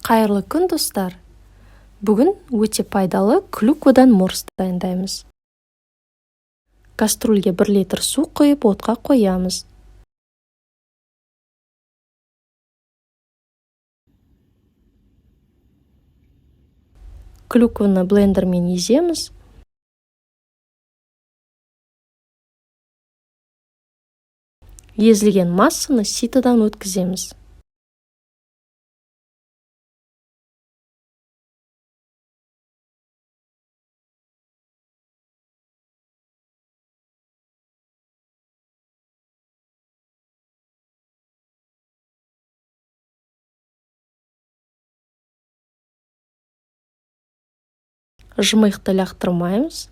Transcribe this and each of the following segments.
Қайырлы күн, достар! Бүгін өте пайдалы клюквадан морс дайындаймыз. Кастрюльге 1 литр су құйып, отқа қоямыз. Клюкваны блендермен еземіз. Езілген массаны ситодан өткіземіз. Жмыхты лақтырмаймыз,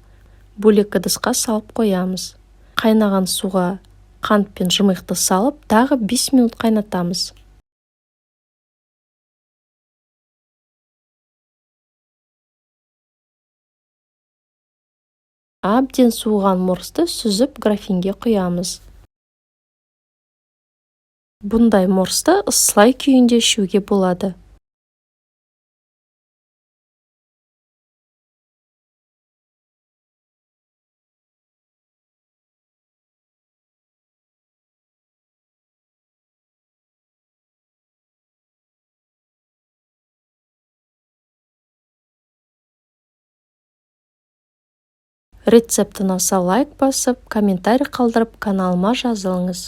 бөлек ыдысқа салып қоямыз. Қайнаған суға қант пен жмыхты салып, тағы 5 минут қайнатамыз. Әбден суыған морсты сүзіп графинге құямыз. Бұндай морсты ысылай күйінде ішуге болады. Рецепт ұнаса, лайк басып, комментарий қалдырып, каналыма жазылыңыз.